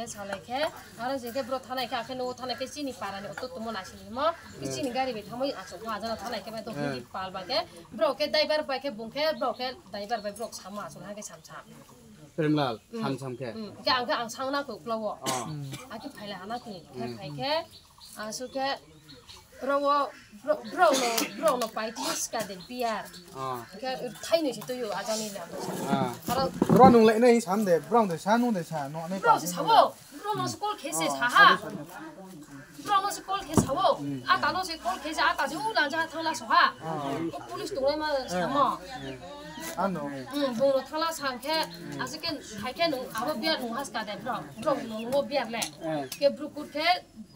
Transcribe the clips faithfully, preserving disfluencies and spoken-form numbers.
Salai khe, aro je khe bro thanai khe, akhe nugo thanai khe chini para ni auto tomo naising mo, khe chini gari bai thamwi achuk ma ajana thanai khe bai to hindi pal ba khe, bro khe driver bai khe bung khe, bro khe driver bai bro sama achuk ha khe sam sam. Premlal, sam sam khe. Hmm, khe ang khe ang sang na khe ukla o. Ah. Akhe phaila hana khe, khe phai khe, asuk khe, Bro, bro, bro no, bro no paiti ska de biar. Ah. Ke thaini se tuyu ajani la. Ah. Aro bro nung le nei sam de, bro de sa nung de sa, no nei bro se sabo. Bro no se call khe se sa ha. Bro no se call khe sabo. Ata no se call khe se ata se u lan ja thang la so ha. Ko police tungai ma samo. Ano. Hmm, bro no thala sang khe, asike hai khe nung abo biar nung has ka de bro. Bro no nung biar le. Ke bro kut khe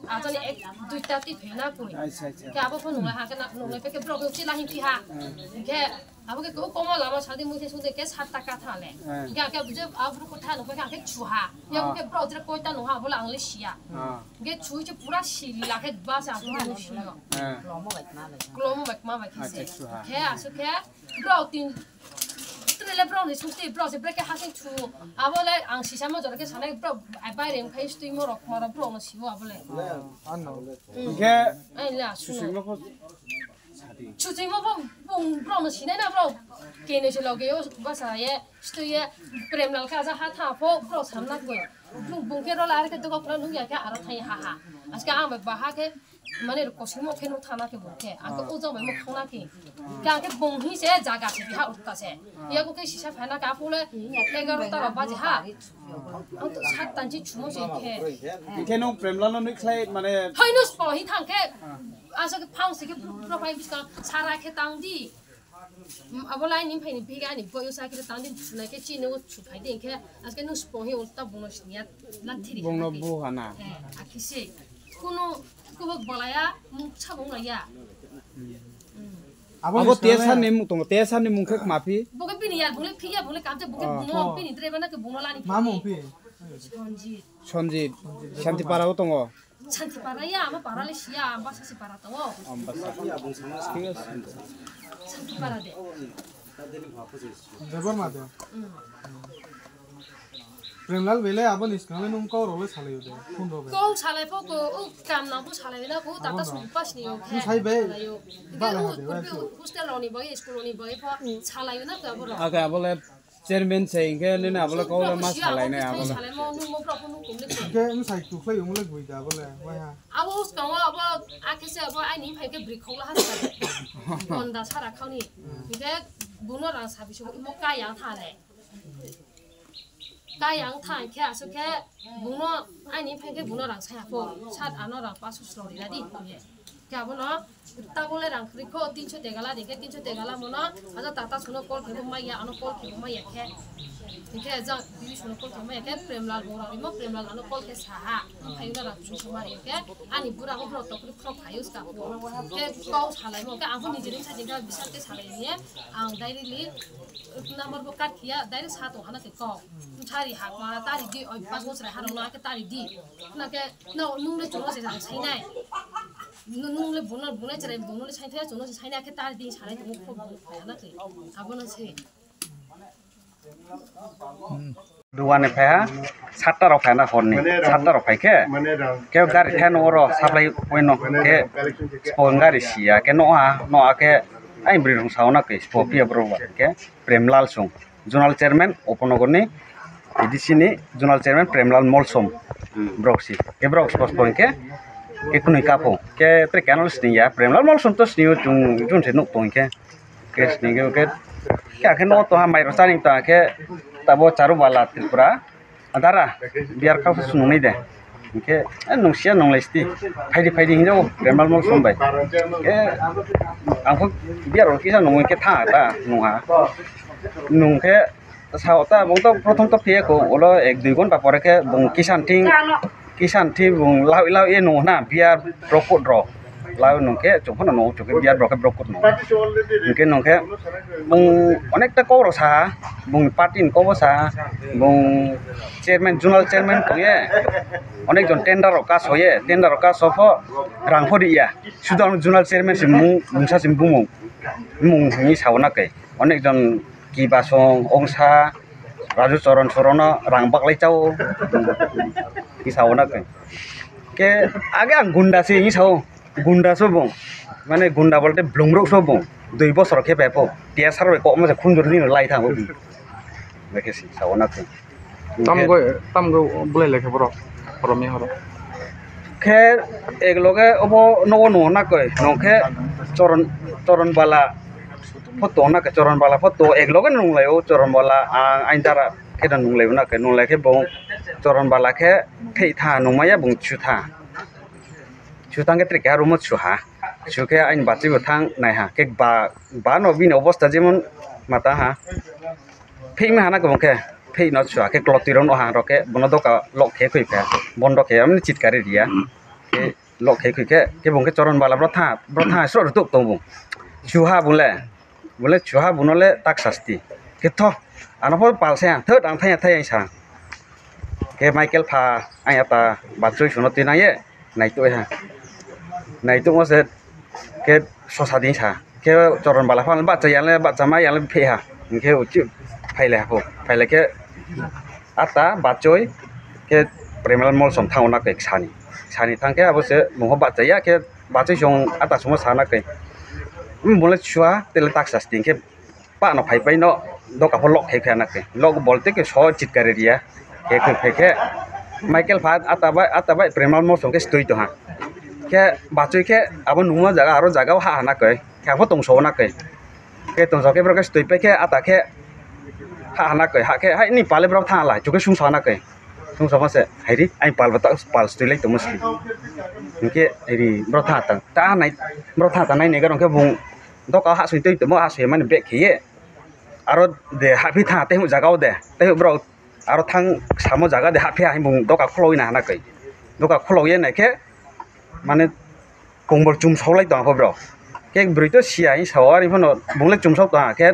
Ajani ek duita ti phena koi. Acha, acha. Ke abo pho nunglai ha, ke na nunglai pe ke bro ke uchi lahin ti ha. Ke abo ke ko komo lama sadi mui ke sunde ke sat taka tha le. Ke ke je abo ko tha no ke ke chu ha. Ya ke bro jre koi ta no ha bola ang le sia. Ke chu che pura si la ke ba sa ko no si no. Klom bai ma bai. Klom bai ma bai ke se. Acha, chu ha. Ke asu ke Bro tin trele bro ni sukti bro se breke hasing chu. Abo le ang sisa mo jora ke sanai bro ai bai rem khai stui mo rok mo bro no sibo abo le. Ano. Ke Ai la su. Susing mo pho. Susing mo pho bung bro no sinai na bro. Kene se loge yo basa ye stui ye prem lal ka ja ha tha pho bro sam na ko. Bung bung ke ro la ke to ko nung ya ke aro thai ha ha. Aske ang ba ha ke Mane kosing mo khe nuk thana khe bo khe. Ang khe ujang bai mo khangna khe. Khe ang khe bung hi se jaga se biha utka se. Ya ko khe sisa phana ka phule egarota rok baji ha. Ang to sat tanchi chumo se khe. Khe nung Premlal no nui khlai mane Hai no spo hi thang khe. Asa khe phang se khe bro pai biska sara khe tang di. Abo lai ni phaini bhiga ni boyo sa khe tang di chunai khe chini o chu phai di khe aske nung spo hi ulta bono sniya la thiri. Bung no bu hana. Akise kuno kubuk bolaya muksa bung laya. Abo Abo ni T S R sale ni mung tongo, T S R ni mung khe mapi. Bo khe bini yar bung le phiya bung le kamte bung khe Oh. Bung bini driver na khe bung lani. Ma mung phi? Sonjit. Sonjit. Santipara o tongo. Santipara ya, ama para le siya, ama sasi para tongo. Ambasa. Santipara de. Debor ma de. Premlal bele abo ni singale nung kau role salai de. Phone role. Kau salai pho ko, u kam na pho salai na ko, tata sung pas ni yo. Sai be. Ba la de. Hostel roni bai, school roni bai pho salai na ka bro. Aga abo le Chairman se hingke nini abole kau le ma salai nai abole. Hingke wng sai tu khlai wng le gui da abole wai ha. Abo swkango abo akhe se abo aini phai khe bwrwi khokla ha sa. Bonda sara khauni. Hingke buno rang sabi sugo imo kayang tha le. Kayang tha hingke aswk khe buno aini phai khe buno rang sai ha pho. Sat ano rang paso srong rina di. Khe abono tabole rang kwrwi kho, tinso tegala di, khe tinso tegala mono, aja tata suno call khe bo maya, ano call khe bo maya khe. Hingkhe jang bini suno call khe maya khe, Premlal bo rang rimo, Premlal ano call khe saha. Phai uno rang kwrwi khe maya khe, ani bura o borok tokri khro phai uska. Khe kau salai mo, khe ang pho nijini sajing khe bisal khe salai ni, ang directly number bo kat khiya, direct sa tong hana khe kau. Thari ha ma tari di, oi pas bosra ha rong na khe tari di. Na khe, no, nung le chwngno se ang sainai. Nung le bono, bono chwrai, bono le saithaya chwngno se sainai khe tar din sanai tongmo kho bono phaya na khe. Abono se. Duwani phaiha, satta rok phaina horni, satta rok phaikhe, khe gari theno oro supply point no khe, spo gari siya khe noha, noha khe, ai bwrwi rong sauna khe spo piya borok ba khe, Premlal Song. Zonal chairman Upanagarni A D C ni zonal chairman Premlal Molsom, borok si, e borok spos po hingke, e kunui kapo, ke tre kenal sini ya, Premlal Molsom to sini o chung, chung se nuk tong hingke, ke sini ke, ke, ke akhe no to ha mai ro chani ta ke, tabo Charubala Tripura, adara, biar kau se sunung ni de. Hingke, eh, nungsiya nunglai sti. Phaidi, phaidi hinjao, Premlal Molsom bai. Eh, ang kho biaro kisa nungwi khe tha ta nungha. Nungkhe sao ta, bung to prothom to phiya kho, ulo ek dui ghonta pore khe bung kisan thing, kisan thing bung lau, lau ye nungna biar rokut ro. Lau nungkhe chukphano nungo, chukhe biar rokhe rokut nungo. Hingke nungkhe bung onekta kok rok saha, bung party ni kok bo saha, bung chairman, zonal chairman tongye, onek jon tender rok kasoye, tender rok kasopho rang pho riya. Sudu ang zonal chairman se mung, mungsa se bumung, bumung hinwi sao na khe. Onek jon Kibasong, Ongsa, Raju Choron Sorono rang baklai chao. Ki sao na khe. Ke age ang gunda se, hinwi sao. Gunda so bung. Mane gunda bolte blungrok so bung. Dui bosor khe pepo. Tiya sar bai kokma se khunjur ni lai thango. Bekhe si sao na khe. Tamgoi, tamgoi bulai lai khe borok. Borok mihoro. Khe ek loge obo nogo nung na koi. Nung khe choron, choron bala photo na khe, choron bala photo ek loge nung lai o, choron bala ang ain dara khe nung lai o na khe, nung lai khe bo choron bala khe thei tha nung maya bung chu tha. Chu tang khe tre khe aro mo chu ha. Chu khe aini bachwi bo thang nai ha. Khe ba, ba no bini obosta jemon ma ta ha. Phei ma hana kwbang khe, phei no chua khe klotwi rok no ha rok khe bono doka lok khe khoi khe, bondo khe amni chitkari riya. Khe lok khe khoi khe, khe bung khe choron bala bro tha, bro tha sro rwtuk tong bung. Chuha bung le, bung le chuha bung no le tak sasti. Khe tho, ano pho pal se ang, thot ang thaya thaya sa. Khe Michael pha, ang ya ta, bachoi suno twi nang ye. Naituk ha. Naituk mo se khe sosa din sa. Khe choron bala phan bacha yang le bacha ma yang le phe ha. Hingkhe uchi phaile ha pho. Phaile khe ata bachoi khe Premal Molsom thango na khe sani. Sani thang khe abo se mungho bacha ya khe bachoi song ata sumo sana khe. Bole chua tele tak sa sting khe. Pano phai pai no doka pho lok khai kha na khe. Lok bolte khe so chitkari riya. Khe khe khe khe Michael pha ata bai, ata bai Premal Molsom khe stoi to ha. Khe bachoi khe abo nungma jaga aro jaga ha ha na khe. Khe pho tongso na khe. Khe tongso khe bro khe stoi pai khe ata khe ha ha na khe. Ha khe hai ni pale bro tha lai. Chukhe sung sa na khe. Sung sa ma se hai ri ai pal bata pal stoi lai tongmo si. Hingkhe ri bro tha tang. Ta nai bro tha ta nai ne garong khe bung Doka hasoi twi tongmo hasoi mani bag khiye. Aro de haphi tha tei jaga o de. Tei bro aro thang samo jaga de haphi hai bung doka khuloi na hana kai. Doka khuloi ye nai khe mane kongbol chum saulai tong kho bro. Khe bwrwi to siya hi sao ari phano bung le chum sauk tong khe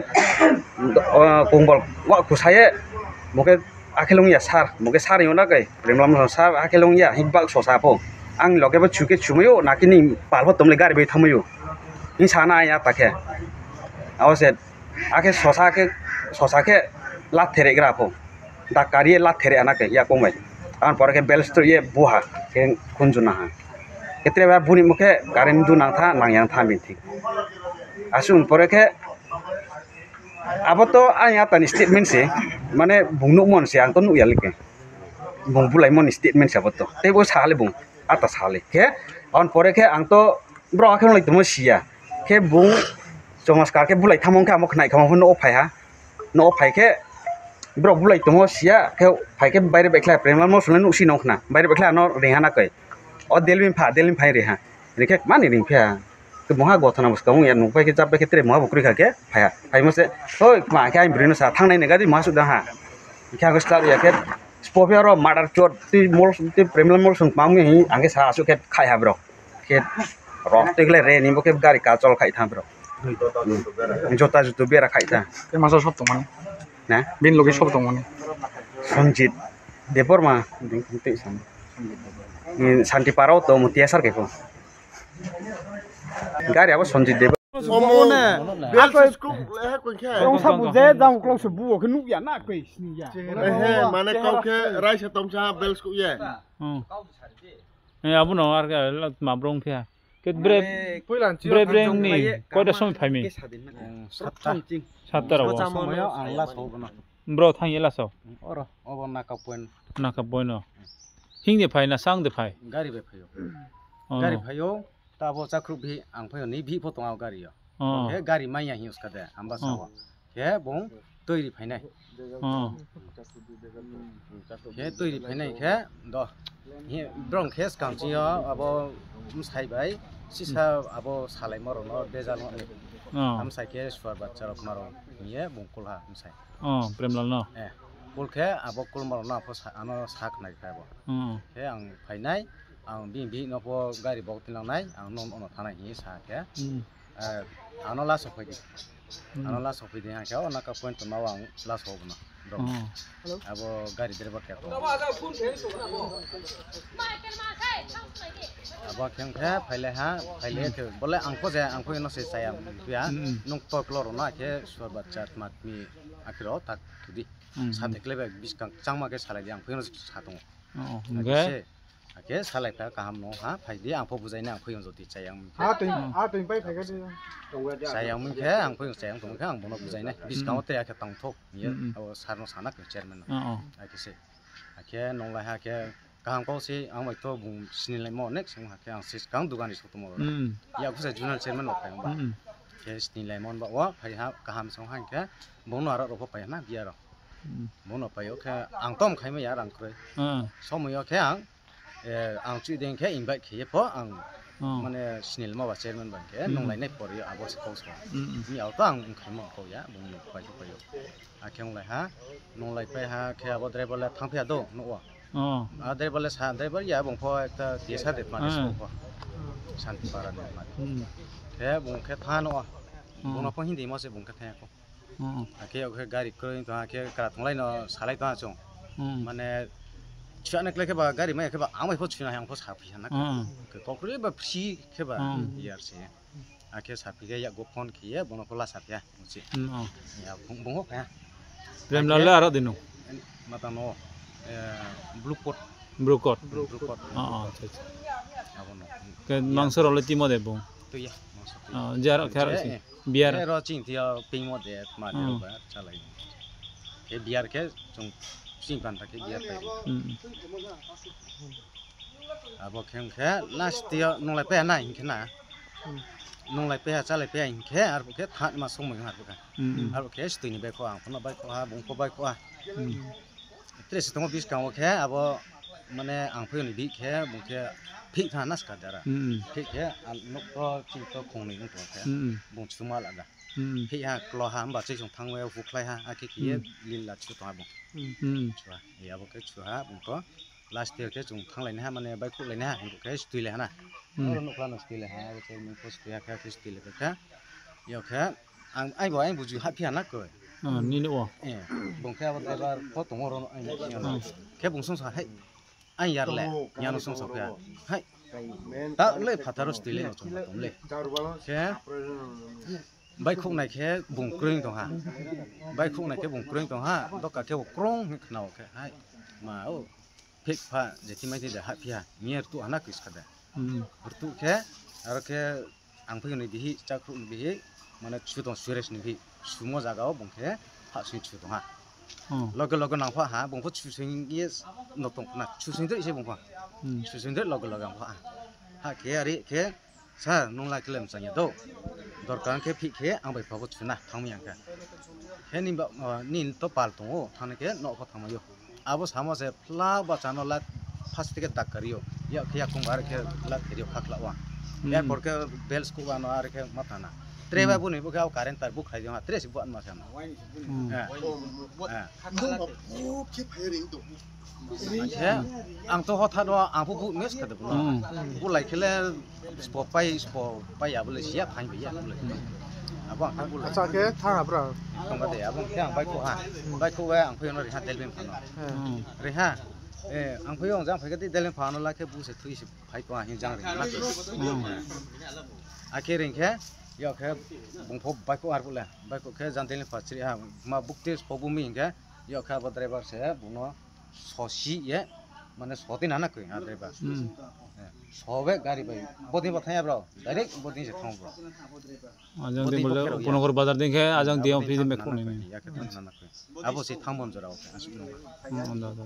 kongbol wa khusa ye bung khe akhe lung ya sar bung khe sar yong na kai. Premlam sar akhe lung ya hi bak sosa pho. Ang loge bo chuke chumayo nakini pal pho tomle gari bai thamayo. Hing sana ya ta khe. Abo se, akhe sosa khe, sosa khe lat therek gra pho. Da kari lat therek ana khe ya kong bai. An pore khe bel stro ye buha khe khunju na ha. Khe tre ba buni mukhe current du nang tha, nang yang tha min thik. Asung pore khe abo to ang ya tani statement se, mane bung nuk mon se, ang to nuk ya like. Bung bulai mon statement se abo to. Tei bo sa le bung. Ata sale khe, on pore khe ang to bro akhe lai tongmo siya. Khe bung chomaskar khe bulai thamong khe amo khnai khamo phano o phai ha. No o phai khe bro bulai tongmo siya khe phai khe baire bai khlai Premal Molsom le nuk si nong khna. Baire bai khlai ano ring ha na kai. O Delvin pha, Delvin phai ring ha. Ring khe mani ring pha. Khe moha gothana bwskang ya nuk pai khe chap pai khe tre moha bo kwrwi kha khe phai ha. Phai mo se, "Hoi, ma khe ang bwrwi no sa thangnai ne gadi moha suk da ha." Khe ang start ya khe Scorpio ro murder chot twi mol twi Premal Molsom mang mi ang khe sa asuk khe khai ha bro. Khe rok twi khle re ni bo khe gari ka chol khai tha bro. Jota jutu bera khai tha. Tei masa sob tongmani. Na? Bin logi sob tongmani. Sanjit Debbarma ding twi san. Ni Santi Parao to mutia sar khe ko. Gari abo Sanjit Debbarma. Somo. Bel se scoop leha koi khe. Rong sa buje jang klok se buo khe nuk ya na koi sini ya. Ehe, mane kau khe raisa tomsa bel scoop ye. Hmm. Eh, abono ar khe la ma brong phiya. Ke bre, bre bre ni koita somoi phai mi? Satta. Satta rok. Somoyo ang last hobo no. Bro thang ye last o. Oro, obo naka point. Naka point no. Hing de phai na sang de phai? Gari bai phaio. Oh. Gari phaio, tabo chakruk bi ang phaio ni bi pho tonga gari yo. Oh. He gari manya hi uska de, amba sao. Khe bung twi ri phainai. Oh. Khe twi ri phainai khe do. He brong khe skang chi yo abo msai bai sisa abo salai moro no bejal no. Oh. Amsai khe suar bachcha rok maro hiye bung kulha msai. Oh, Premlal no. Eh, kul khe abo kul moro no apho sa-, ano sak nai khe abo. Oh. Khe ang phainai, ang bini bihik no pho gari bok tinang nai, ang no ono thanai hi sa khe. Hmm. Eh, ano last o phaidi. Hmm. Ano last o phaidi hang khe, o naka point ma ang last o bwna. Dok. Hmm. Abo gari driver khe to. Abo khe hang khe phaile ha, phaile khe, bole ang pho je, ang pho no se chaya, ya. Hmm. Nung to kloro na khe, suar bachcha, tma tmi, akhiro tak thudi. Hmm. Sa thekle bai biskang changma khe salai di, ang pho no sa tongo. Oh, hingke? Hakhe salai kha kaham no ha, phai di, ang pho bujai nai, ang pho yong jodi chayang mung khe. Ha, twi, ha, twi pai phai kha di. Chayang mung khe, ang pho yong chayang tong khe, ang bono bujai nai. Biskango tei hakhe tong thok, ye, abo sir no sana khe chairman no. Oh, oh. Hakhe se. Hakhe nonglai hakhe kaham kok se, ang bai to bung sini lai mo, next song hakhe ang sis kang dugan ri sotomo. Hmm. Ya khusa junal chairman no phai ba. Hmm. Khe sini lai mon ba o, phai ha, kaham song ha khe, bono aro ro pho pai na, biya ro. Hmm. Bono pai o khe, ang tom khai ma ya rang kroi. Hmm. Somoi o khe ang, eh, ang chui deng khe invite khe pho ang, hmm, mane sinil ma ba chairman bang khe, hmm, nonglai nai por yo abo se kok so. Hmm, hmm. Ni auto ang khai ma kok ya, bung no pai pai yo. Akhe wng lai ha, nonglai pai ha khe abo driver le thang phiya do, nugo. Oh. A driver le sa, driver ya bung pho ekta T S R de ma de, hmm, so pho. Santi para de ma de. Hmm. Khe bung khe tha nugo. Hmm. Bung no pho hindi mo se bung khe thang ko. Hmm. Akhe o khe gari kroi to ha khe kara thonglai no salai to ha chung. Hmm. Mane chua ne kle khe ba gari mai khe ba ang bai pho chuna yang pho sa phiya na. Hmm. Khe kokri ba free khe ba, hmm, yar se. Akhe saphi khe yago phone khiye bono phola sapya uchi. Hmm, oh. Ya, bung-, bungo kha. Premlal le aro dino. Mata no, eh, Blue Coat. Blue Coat. Blue Coat. Oh, oh, acha, acha. Abono. Ke mangso role timo de bung. To ya, mangso to ya. Oh, jar khe aro si. Biar. Eh, ro ching tiya ping mo de ma de, hmm, ba chalai. Ke biar ke chung sing kan ta ke biar pai. Hmm. Abo khe wngkhe last yo nonglai paiya na hinkhe na. Hmm. Nonglai paiya, chalai paiya hinkhe, arbo khe thanma songmung arbo khe. Hmm, hmm. Arbo khe stui ni baikho ang phano baikho ha, bungkho baikho ha. Hmm. Tre se tongo biskango khe abo mane ang phai ni bih khe bung khe phik thana naska dara. Hmm, hmm. Phik khe ang nok to ching to khong ni wng tong khe, hmm, hmm, bung chuma laga. Hmm. Phik ha klo ha hamba chisong thangwi hukhlai ha, akhe khiye, hmm, lila chu tong ha bung. Hmm. Hmm. Chua, ya bo khe chu ha bung to. Last year khe chwng thanglaini ha, mane baikhuklaini ha, hwnkhe stui lai hana. Hmm. Oro nukla no stui lai ha, abo chairman post ya khe, khe stui lai kha. Yo khe, ang, ai bo, ai buji ha phiya na koi. Ah, nini o. Eh, bung khe abo driver pho tongo oro, ai phiya na. Hmm. Khe bung song sa, hai, ai yar le, yano song sa phiya. Hai, ta le phataro stui lai no chwng tom le. Khe, baikhuknai khe bung kwrwng tong ha. Baikhuknai khe bung kwrwng tong ha, doka khe bo krong hwnwi khna o khe, hai, ma o. Phik pha, jethi mai thai da, haphi ha, ngiye rtu hana kis kha da. Hmm. Rtu khe, aro khe, ang phai ni bihi, chakhru ni bihi, mane chu tong Suresh ni bihi, sumo jaga o bung khe, ha sing chu tong ha. Hmm. Loge loge nang pha ha, bung pha chu sing ye no tong na, chu sing dre se bung pha. Hmm. Chu sing dre loge loge ang pha ha. Ha khe, ari khe, Sir, nung lai kile mchang ya do. Dorkar khe phik khe ang bai phago chuna thangmi ang khe. Khe ni ba, ah, ni to pal tongo, thani khe nok pha thangma yo. Abo samo se phla ba chano la first ticket dak kariyo. Ya khe yakung bar khe la kiriyo khakla wa. Hmm. Airport khe bells ku ano ar khe matana. Tre ba, hmm, buni bo khe current tar bu khai yo, tre si bu an ma sama. Hmm. Eh. Eh. Khe ang to hothat o ang phu bu miss kha de bo. Hmm. Bu lai khe le spo pai, spo pai ya bo le sia phai bai ya bo le. Abo ang bu lai. Acha khe thang abra. Tong ba de abo khe ang bai kho ha. Bai kho ang phai no ri ha Delvin phano. Hmm. Ri ha. Eh, ang phai ong jang phai khe Delvin phano la khe bu se thui se phai ko ang jang ri na. Hmm. A khe ring khe yo khe bung pho bai kho ar bu le. Bai kho khe jang Delvin pha chiri ha. Ma buk te spo bu mi hing khe yo khe abo driver se bu no. Sosi ye, mane soti nana koi ha driver. Hmm. Eh, sobe gari bai. Bodi bo thaya bro. Direct bodi se thang bro. Ajang bodi din bo bole kero ya. Upanogor bazar din khe ajang dia office me khone ni. Ya khe thang nana koi. Abo se thang bon jora o khe asuk no. Hmm, anda, anda.